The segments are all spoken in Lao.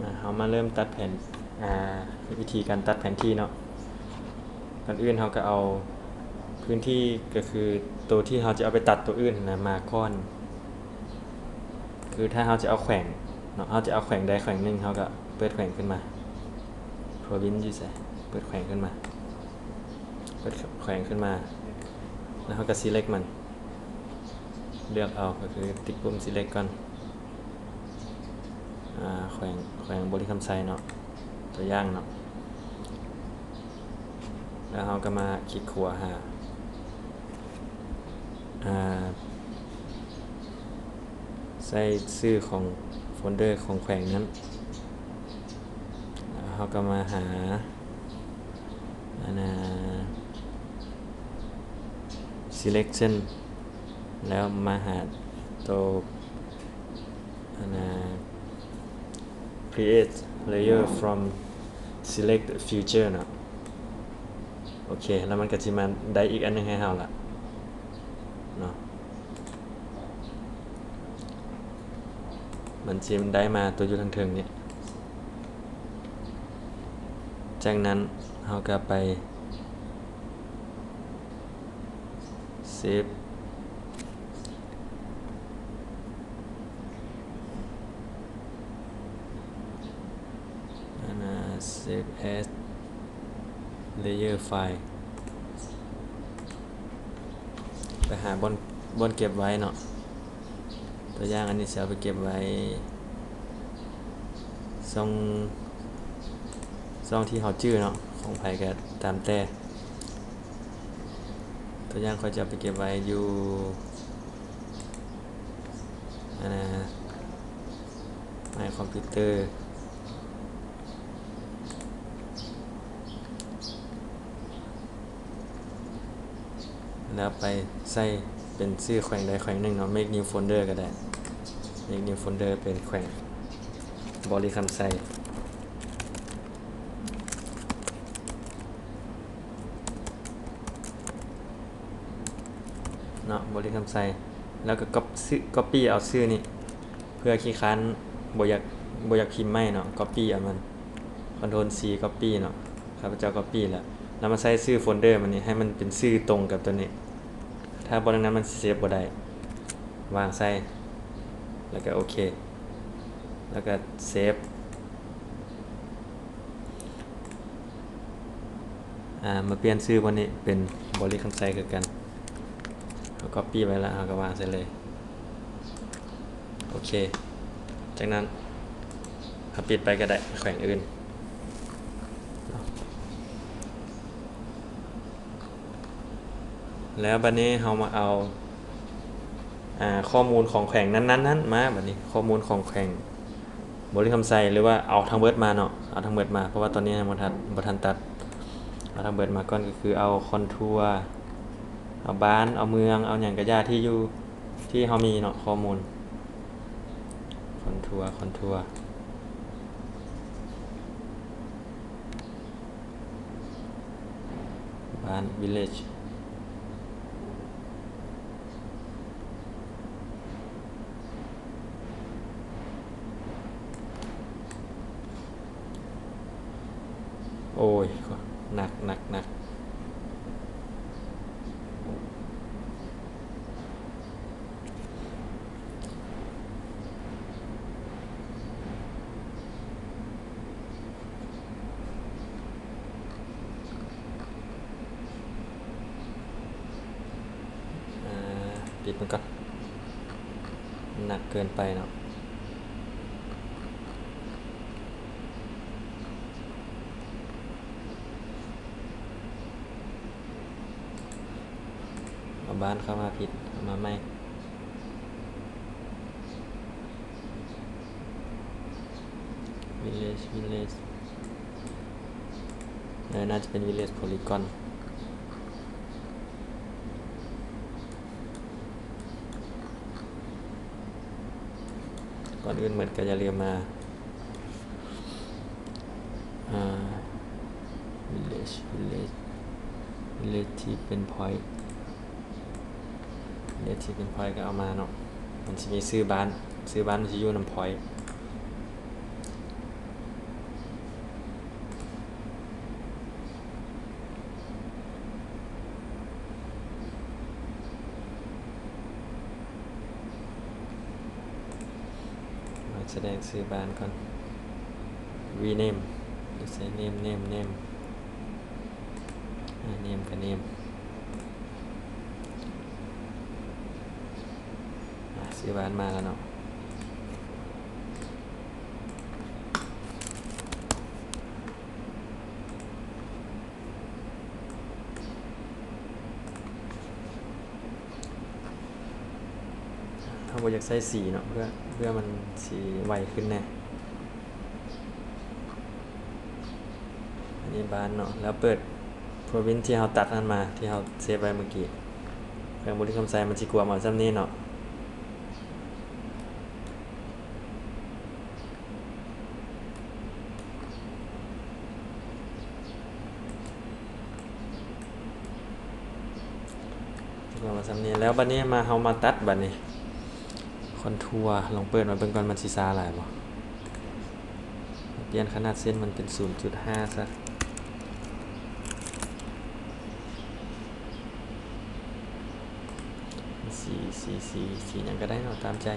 ອ່າ ເຮົາມາເລີ່ມຕັດແຜນ ອ່າ ວິທີການຕັດແຜນທີ່ເນາະ. ກ່ອນອື່ນເຮົາກໍເອົາພື້ນທີ່ ກໍຄືໂຕທີ່ເຮົາຈະເອົາໄປຕັດໂຕອື່ນຫັ້ນນະ ມາກ່ອນ. ຄືຖ້າເຮົາຈະເອົາແຂວງເນາະ ເຮົາຈະເອົາແຂວງໃດແຂວງໜຶ່ງ ເຮົາກໍເປີດແຂວງຂຶ້ນມາ. ໂພຣວິນສ໌ຢູ່ໃສ? ເປີດແຂວງຂຶ້ນມາ ເປີດແຂວງຂຶ້ນມາ ແລ້ວເຮົາກໍຊີເລັກມັນ ເລືອກເອົາ ກໍຄືຕິດປຸ່ມຊີເລັກກ່ອນ. ອ່າ ແຂວງ ແຂວງບໍລິຄຳໄຊເນາະ ຕົວຢ່າງເນາະ. ແລ້ວເຮົາກໍມາຄລິກຂວາຫາ ອ່າ ໃສ່ຊື່ຂອງໂຟນເດີຂອງແຂວງນັ້ນ. ແລ້ວເຮົາກໍມາຫາ ອັນນ່າ selection ແລ້ວມາຫາໂຕ ອັນນ່າ create layer from select feature ເນາະ. ໂອເຄ ແລ້ວມັນກໍຊິມາໄດ້ອີກອັນໜຶ່ງໃຫ້ເຮົາລະເນາະ. ມັນຊິໄດ້ມາຕົວຢູ່ທາງເທິງນີ້. ຈາກນັ້ນເຮົາກໍໄປ save ອັນນ່າ save as layer file ໄປຫາບ່ອນ ບ່ອນເກັບໄວ້ເນາະ. ຕົວຢ່າງອັນນີ້ຊິເອົາໄປເກັບໄວ້ຊ່ອງ ຊ່ອງທີ່ເຮົາຈື່ເນາະ ຂອງໃຜກໍຕາມແຕ່. ຕົວຢ່າງຂ້ອຍຈະເອົາໄປເກັບໄວ້ຢູ່ ອັນນ່າ My Computer ແລ້ວໄປໃສ່ເປັນຊື່ແຂວງໃດແຂວງໜຶ່ງເນາະ. Make new folder ກໍໄດ້ Make new folder ເປັນແຂວງບໍລິຄຳໄຊເນາະ ບໍລິຄຳໄຊ. ແລ້ວກໍກັອບ copy ເອົາຊື່ນີ້ ເພື່ອຂີ້ຄ້ານບໍ່ຢາກ ບໍ່ຢາກພິມໃໝ່ເນາະ copy ເອົາມັນ Ctrl C copy ເນາະ. ຂ້າພະເຈົ້າ copy ແລ້ວ ແລ້ວມາໃສ່ຊື່ໂຟນເດີມັນນີ້ ໃຫ້ມັນເປັນຊື່ຕົງກັບຕົວນີ້. ຖ້າບໍ່ດັ່ງນັ້ນມັນຊິເຊບບໍ່ໄດ້. ວາງໃສ່ ແລ້ວກໍໂອເຄ ແລ້ວກໍເຊບ. ອ່າ ມາປ່ຽນຊື່ບ່ອນນີ້ເປັນບໍລິຄຳໄຊຄືກັນ. ເຮົາ copy ໄວ້ລະ ເຮົາກໍວາງໃສ່ເລີຍ. ໂອເຄ ຈາກນັ້ນເຮົາປິດໄປກໍໄດ້ ແຂວງອື່ນ. ແລ້ວບັດນີ້ເຮົາມາເອົາ ອ່າ ຂໍ້ມູນຂອງແຂວງນັ້ນໆ ນັ້ນມາ. ບັດນີ້ຂໍ້ມູນຂອງແຂວງບໍລິຄຳໄຊ ຫຼືວ່າເອົາທັງເບິດມາເນາະ ເອົາທັງເບິດມາ ເພາະວ່າຕອນນີ້ຍັງບໍ່ທັນ ບໍ່ທັນຕັດ. ເອົາທັງເບິດມາກ່ອນ ກໍຄືເອົາຄອນທົວ ເອົາບ້ານ ເອົາເມືອງ ເອົາຫຍັງກະຢ່າທີ່ຢູ່ ທີ່ເຮົາມີເນາະ ຂໍ້ມູນ ຄອນທົວ ຄອນທົວ ບ້ານ village. ໂອ້ຍ ໜັກ ໜັກ ໜັກ. ອ່າ ປິດມັນກ່ອນ ໜັກເກີນໄປເນາະ. ເອົາບ້ານເຂົ້າມາຜິດ ເອົາມາໃໝ່. Village Village ເອີ ໜ້າຈະເປັນ Village Polygon. ກ່ອນອື່ນໝົດກໍຢ່າລືມມາ ອ່າ Village Village Village ທີ່ເປັນ point Village ທີ່ເປັນ point ກໍເອົາມາເນາະ. ມັນຊິມີຊື່ບ້ານ ຊື່ບ້ານມັນຊິຢູ່ນຳ point. ສະແດງຊື່ບ້ານກ່ອນ rename ໃສ່ name name name ອາ name ກໍ name ອາ ຊື່ບ້ານມາແລ້ວເນາະ. ເຮົາບໍ່ຢາກໃສ່ສີເນາະ ເພື່ອ ເພື່ອມັນຊິໄວຂຶ້ນແດ່. ອັນນີ້ບ້ານເນາະ ແລ້ວເປີດ province ທີ່ເຮົາຕັດຫັ້ນມາ ທີ່ເຮົາເຊບໄວ້ເມື່ອກີ້. ແຂວງບໍລິຄຳໄຊມັນຊິກວມເອົາຊ່ຳນີ້ເນາະ. ປະມານຊ່ຳນີ້ ແລ້ວບັດນີ້ມາ ເຮົາມາຕັດບັດນີ້ contour ລອງເປີດມາເບິ່ງກ່ອນ ມັນຊິຊ້າຫຼາຍບໍ່? ປ່ຽນຂະໜາດເສັ້ນມັນເປັນ ສູນຈຸດຫ້າ ຊະ. ສີ ສີ ສີ ສີຫຍັງກໍໄດ້ເນາະ ຕາມໃຈ.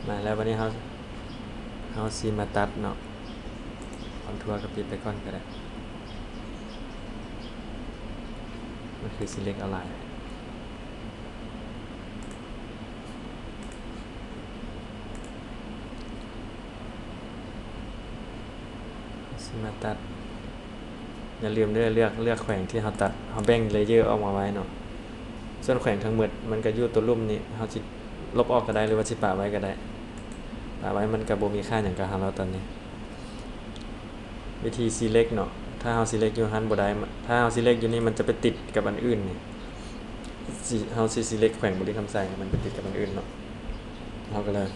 ມາແລ້ວບັດນີ້ເຮົາ ເຮົາຊິມາຕັດເນາະ contour ກໍປິດໄປກ່ອນກໍໄດ້ ມັນຄື select ເອົາຫຼາຍ. ຊິມາຕັດ ຢ່າລືມເດີ ເລືອກ ເລືອກແຂວງທີ່ເຮົາຕັດ ເຮົາແບ່ງ layer ອອກມາໄວ້ເນາະ. ສ່ວນແຂວງທັງໝົດມັນກໍຢູ່ຕົວລຸ່ມນີ້ ເຮົາຊິລົບອອກກໍໄດ້ ຫຼືວ່າຊິປະໄວ້ກໍໄດ້ ປະໄວ້ມັນກໍບໍ່ມີຄ່າຫຍັງກັບເຮົາແລ້ວຕອນນີ້. ວິທີ select ເນາະ ຖ້າເຮົາ select ຢູ່ຫັ້ນບໍ່ໄດ້ ຖ້າເຮົາ select ຢູ່ນີ້ ມັນຈະໄປຕິດກັບອັນອື່ນນີ້ ຊິ ເຮົາຊິ select ແຂວງບໍລິຄຳໄຊ ມັນໄປຕິດກັບອັນອື່ນເນາະ ເຮົາກໍເລີຍ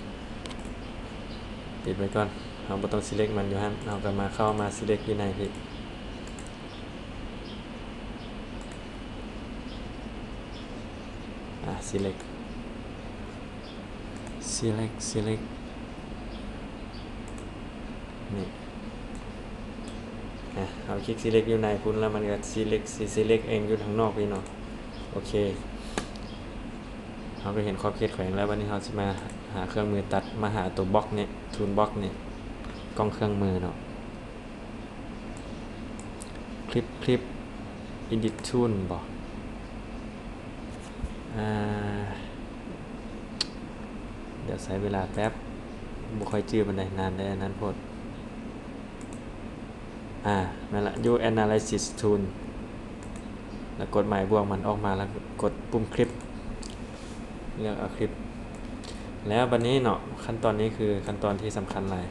ປິດໄວ້ກ່ອນ. ເຮົາບໍ່ຕ້ອງ select ມັນຢູ່ຫັ້ນ ເຮົາກໍມາ ເຂົ້າມາ select ຢູ່ໃນພີ້ ອ່າ select select select ນີ້ ອ່າ ເຮົາຄລິກ select ຢູ່ໃນພຸ້ນ ແລ້ວມັນກໍ select ຊິ select ເອງຢູ່ທາງນອກພີ້ເນາະ. ໂອເຄ ເຮົາກໍເຫັນຂອບເຂດແຂວງແລ້ວ. ບັດນີ້ເຮົາຊິມາຫາເຄື່ອງມືຕັດ ມາຫາຕົວ box ນີ້ tool box ນີ້ ກ່ອງເຄື່ອງມືເນາະ. ຄລິບ ຄລິບ edit tool ບໍ? ອ່າ ດຽວໃຊ້ເວລາແປັບ ບໍ່ຄ່ອຍຈື່ປານໃດ ນານແດ່ ນານໂພດ. ອ່າ ແມ່ນລະ use analysis tool ແລ້ວກົດໝາຍບວກມັນອອກມາ ແລ້ວກົດປຸ່ມ ຄລິບ ເລືອກເອົາ ຄລິບ. ແລ້ວບັດນີ້ເນາະ ຂັ້ນຕອນນີ້ຄືຂັ້ນຕອນທີ່ສຳຄັນຫຼາຍ.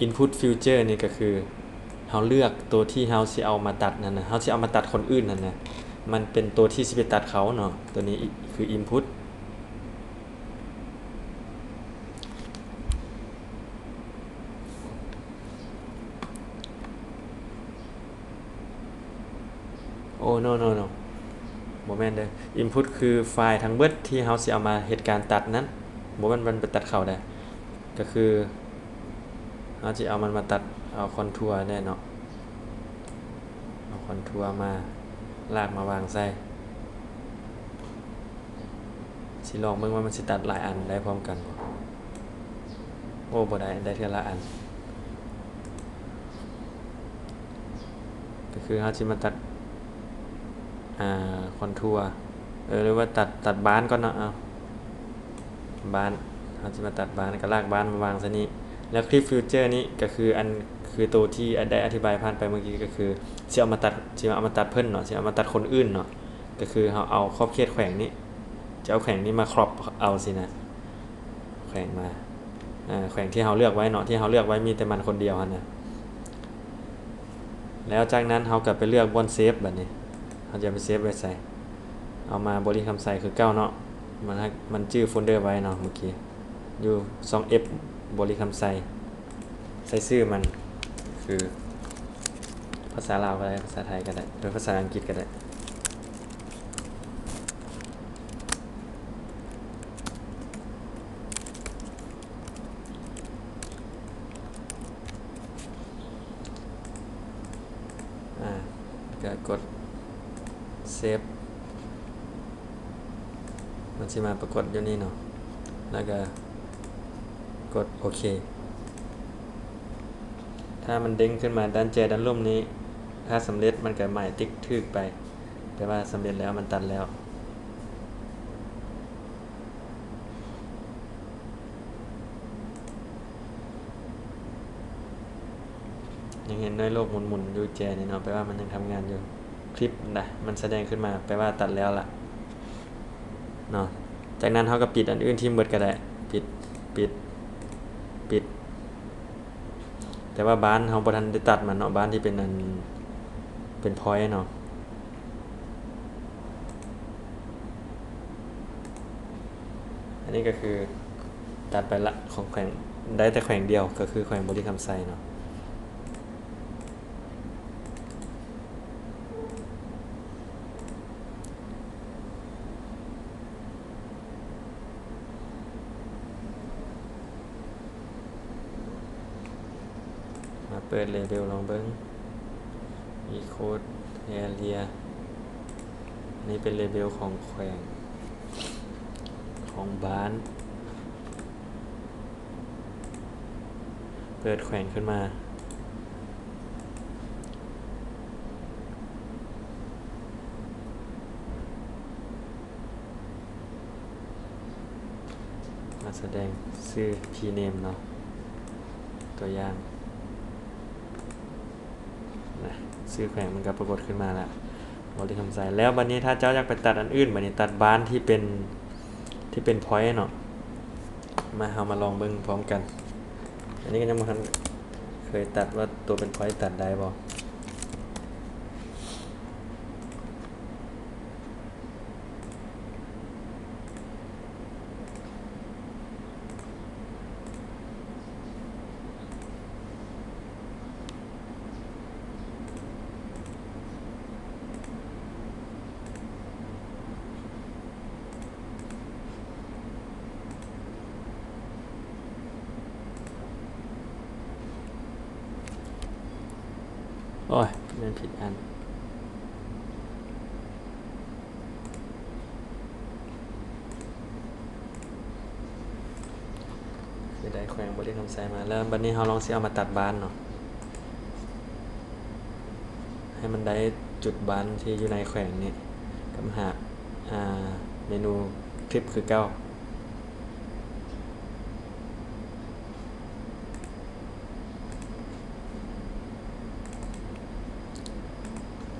Input filter ນີ້ກໍຄືເຮົາເລືອກໂຕທີ່ເຮົາຊິເອົາມາຕັດນັ້ນນະ ເຮົາຊິເອົາມາຕັດຄົນອື່ນຫັ້ນນະ ມັນເປັນໂຕທີ່ຊິໄປຕັດເຂົາເນາະ. ໂຕນີ້ຄື input. ໂອ້ no no no ບໍ່ແມ່ນເດີ. Input ຄືໄຟລ໌ທັງເບິດທີ່ເຮົາຊິເອົາມາເຮັດການຕັດນັ້ນ ບໍ່ແມ່ນມັນໄປຕັດເຂົາໄດ໋. ກໍຄືເຮົາຊິເອົາມັນມາຕັດ ເອົາ contour ແດ່ເນາະ ເອົາ contour ມາ ລາກມາວາງໃສ່. ຊິລອງເບິ່ງວ່າມັນຊິຕັດຫຼາຍອັນໄດ້ພ້ອມກັນບໍ່. ໂອ້ ບໍ່ໄດ້ ໄດ້ເທື່ອລະອັນ. ກໍຄືເຮົາຊິມາຕັດ ອ່າ contour ເອີ ຫຼືວ່າຕັດ ຕັດບານກ່ອນເນາະ. ເອົາ ບານ ເຮົາຊິມາຕັດບານ ກໍລາກບານມາວາງໃສ່ນີ້. ແລ້ວ clip filter ນີ້ກໍຄືອັນ ຄືໂຕທີ່ໄດ້ອະທິບາຍຜ່ານໄປເມື່ອກີ້ ກໍຄືຊິເອົາມາຕັດ ຊິເອົາມາຕັດເພິ່ນເນາະ ຊິເອົາມາຕັດຄົນອື່ນເນາະ. ກໍຄືເຮົາເອົາຂອບເຂດແຂວງນີ້ ຈະເອົາແຂວງນີ້ມາ crop ເອົາຊີ້ນະ ແຂວງມາ ເອີ ແຂວງທີ່ເຮົາເລືອກໄວ້ເນາະ ທີ່ເຮົາເລືອກໄວ້ມີແຕ່ມັນຄົນດຽວຫັ້ນນະ. ແລ້ວຈາກນັ້ນເຮົາກໍໄປເລືອກບ່ອນ save ບັດນີ້ ເຮົາຈະເອົາໄປ save ໄວ້ໃສ? ເອົາມາບໍລິຄຳໄຊຄືເກົ່າເນາະ ມັນ ມັນຈື່ໂຟນເດີໄວ້ເນາະ ເມື່ອກີ້ ຢູ່ຊ່ອງ F ບໍລິຄຳໄຊ. ໃສ່ຊື່ມັນຄືພາສາລາວກໍໄດ້ ພາສາໄທກໍໄດ້ ຫຼືພາສາອັງກິດກໍໄດ້. ອ່າ ກໍກົດ save. ມັນຊິມາປາກົດຢູ່ນີ້ເນາະ ແລ້ວກໍກົດໂອເຄ. ຖ້າມັນເດ້ງຂຶ້ນມາດ້ານແຈດ້ານລຸ່ມນີ້ ຖ້າສຳເລັດມັນກໍໝາຍຕິກຖືກໄປ ແປວ່າສຳເລັດແລ້ວ ມັນຕັດແລ້ວ. ຍັງເຫັນໜ່ວຍໂລກໝູນໆຢູ່ແຈນີ້ເນາະ ແປວ່າມັນຍັງທຳງານຢູ່. ຄລິບນະ ມັນສະແດງຂຶ້ນມາ ແປວ່າຕັດແລ້ວລະເນາະ. ຈາກນັ້ນເຮົາກໍປິດອັນອື່ນຖິ້ມເບິດກໍໄດ້ ປິດ ປິດ ປິດ. ແຕ່ວ່າບ້ານເຮົາບໍ່ທັນໄດ້ຕັດມັນເນາະ ບ້ານທີ່ເປັນອັນ ເປັນພອຍເນາະ. ອັນນີ້ກໍຄືຕັດໄປລະ ຂອງແຂວງ ໄດ້ແຕ່ແຂວງດຽວ ກໍຄືແຂວງບໍລິຄຳໄຊເນາະ. ມາເປີດເລເບວລອງເບິ່ງ Encode Area. ນີ້ເປັນເລເບວຂອງແຂວງ ຂອງບ້ານ. ເປີດແຂວງຂຶ້ນມາ ມາສະແດງຊື່ Key Name ເນາະ ຕົວຢ່າງ. ນະ ຊື່ແຂວງມັນກໍປາກົດຂຶ້ນມາລະ ບໍລິຄຳໄຊ. ແລ້ວບັດນີ້ຖ້າເຈົ້າຢາກໄປຕັດອັນອື່ນ ບັດນີ້ຕັດບ້ານທີ່ເປັນ ທີ່ເປັນພອຍເນາະ ມາ ເຮົາມາລອງເບິ່ງພ້ອມກັນ. ອັນນີ້ກໍຍັງບໍ່ທັນເຄີຍຕັດວ່າຕົວເປັນພອຍຕັດໄດ້ບໍ່. ໂອ້ຍ ແມ່ນຜິດອັນ. ຄືໄດ້ແຂວງບໍລິຄຳໄຊມາແລ້ວ ບັດນີ້ເຮົາລອງຊິເອົາມາຕັດບ້ານເນາະ ໃຫ້ມັນໄດ້ຈຸດບ້ານທີ່ຢູ່ໃນແຂວງນີ້ ກຳຫາ ອາ ເມນູຄລິບຄືເກົ່າ.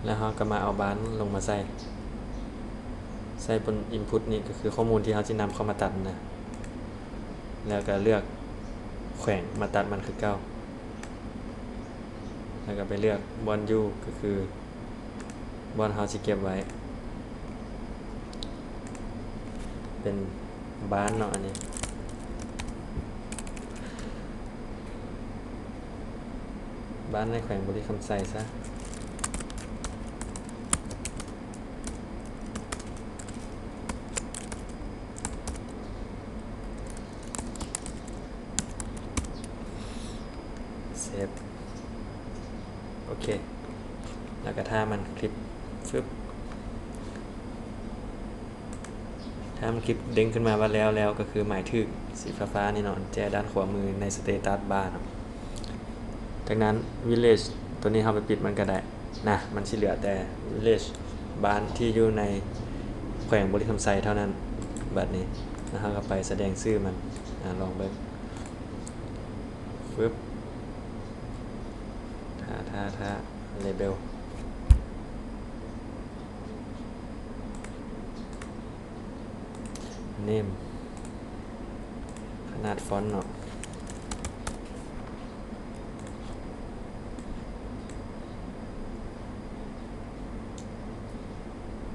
ແລ້ວເຮົາກໍມາເອົາບ້ານລົງມາໃສ່ ໃສ່ບົນ Input ນີ້ ກໍຄືຂໍ້ມູນທີ່ເຮົາຊິນຳເຂົ້າມາຕັດນະ ແລ້ວກໍເລືອກແຂວງມາຕັດມັນຄືເກົ່າ ແລ້ວກໍໄປເລືອກບ່ອນຢູ່ ກໍຄື ບ່ອນເຮົາຊິເກັບໄວ້ ເປັນບ້ານເນາະ ອັນນີ້ ບ້ານໃນແຂວງບໍລິຄຳໄຊຊະ. ເຊບ ໂອເຄ ແລ້ວກໍຖ້າມັນຄລິບ ຟຶບ ຖ້າມັນຄລິບເດ້ງຂຶ້ນມາວ່າແລ້ວ ແລ້ວກໍຄືໝາຍຖືກ ສີຟ້າໆນີ້ເນາະ ແຈດ້ານຂວາມືໃນ Status Bar ເນາະ. ຈາກນັ້ນ Village ຕົວນີ້ເຮົາໄປປິດມັນກໍໄດ້ນະ ມັນຊິເຫຼືອແຕ່ Village ບ້ານທີ່ຢູ່ໃນແຂວງບໍລິຄຳໄຊເທົ່ານັ້ນ. ບັດນີ້ ແລ້ວເຮົາກໍໄປສະແດງຊື່ມັນ ອາ ລອງເບິ່ງ ຟຶບ ຖ້າ ຖ້າ ຖ້າ Label Name ຂະໜາດຟອນເນາະ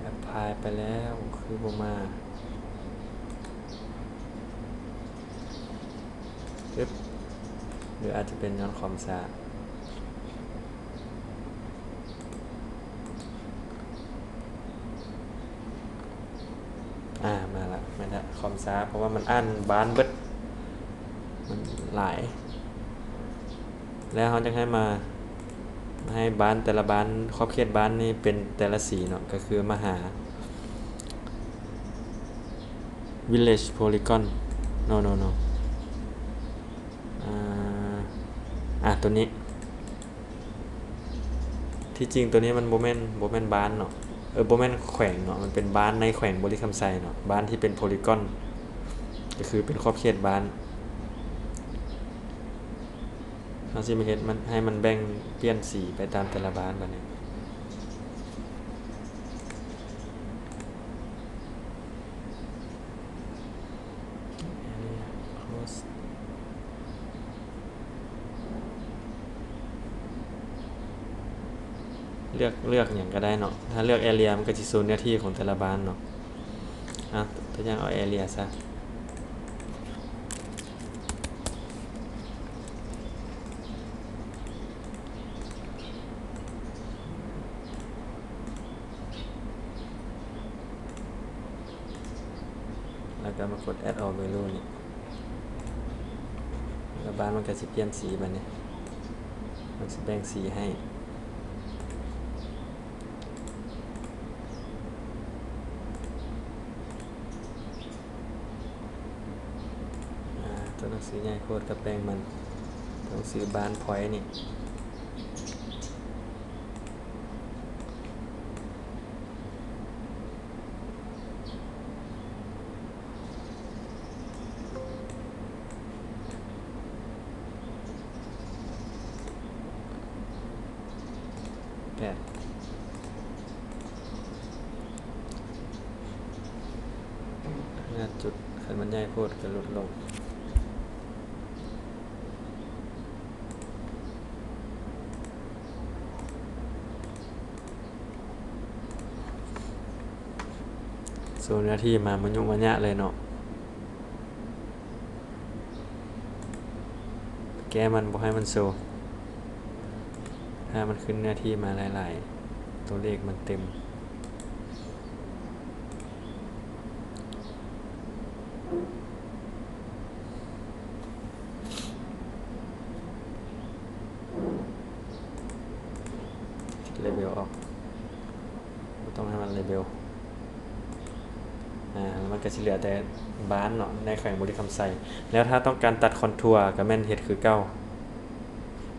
Apply ໄປແລ້ວ ຄືບໍ່ມາ ປຶບ ຫຼືອາດຈະເປັນຍ້ອນຄອມຊ້າ. ອາ ມາລະ ແມ່ນລະ ຄອມຊ້າ ເພາະວ່າມັນອ່ານບ້ານເບິດ ມັນຫຼາຍ ແລ້ວເຮົາຈະໃຫ້ມາ ໃຫ້ບ້ານແຕ່ລະບ້ານ ຂອບເຂດບ້ານນີ້ເປັນແຕ່ລະສີເນາະ ກໍຄືມາຫາ Village Polygon. No no no. ອາ ອາ ຕົວນີ້ ທີ່ຈິງຕົວນີ້ມັນບໍ່ແມ່ນ ບໍ່ແມ່ນບ້ານເນາະ ເອີ ບໍ່ແມ່ນແຂວງເນາະ ມັນເປັນບ້ານໃນແຂວງບໍລິຄຳໄຊເນາະ ບ້ານທີ່ເປັນໂພລີກອນ ກໍຄືເປັນຂອບເຂດບ້ານ. ເຮົາຊິມາເຮັດມັນ ໃຫ້ມັນແບ່ງປ່ຽນສີໄປຕາມແຕ່ລະບ້ານບາດນີ້. Area close ເລືອກ ເລືອກຫຍັງກໍໄດ້ເນາະ ຖ້າເລືອກ Area ມັນກໍຊິໂຊເນື້ອທີ່ຂອງແຕ່ລະບ້ານເນາະ. ອາ ຕົວຢ່າງເອົາ Area ຊະ. ແລ້ວກໍມາກົດ Add all value ນີ້ ແລ້ວບ້ານມັນກໍຊິປ່ຽນສີບາດນີ້ ມັນຊິແບ່ງສີໃຫ້. ອາ ຕົວໜັງສືໃຫຍ່ໂພດກໍແບ່ງມັນ ຕົວໜັງສືບ້ານພອຍນີ້. ແປດ ເມື່ອຈຸດ ຄັນມັນໃຫຍ່ໂພດກໍຫຼຸດລົງ. ໂຊເນື້ອທີ່ມາມະຍຸມະຍະເລີຍເນາະ. ແກ້ມັນບໍ່ໃຫ້ມັນໂຊ ຖ້າມັນຂຶ້ນເນື້ອທີ່ມາຫຼາຍໆ ຕົວເລກມັນເຕັມ. ເລເບວອອກ ບໍ່ຕ້ອງໃຫ້ມັນເລເບວ. ອາ ແລ້ວມັນກໍຊິເຫຼືອແຕ່ບ້ານເນາະ ໃນແຂວງບໍລິຄຳໄຊ. ແລ້ວຖ້າຕ້ອງການຕັດຄອນທົວ ກໍແມ່ນເຮັດຄືເກົ່າ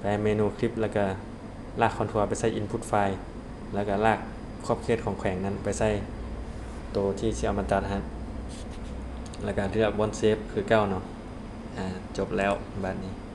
ໄປເມນູຄລິບ ແລ້ວກໍລາກຄອນທົວໄປໃສ່ Input File ແລ້ວກໍລາກຂອບເຂດຂອງແຂວງນັ້ນໄປໃສ່ໂຕທີ່ຊິເອົາມາຕັດຫັ້ນ ແລ້ວກໍເລືອກບ່ອນເຊບຄືເກົ່າເນາະ. ອາ ຈົບແລ້ວບາດນີ້.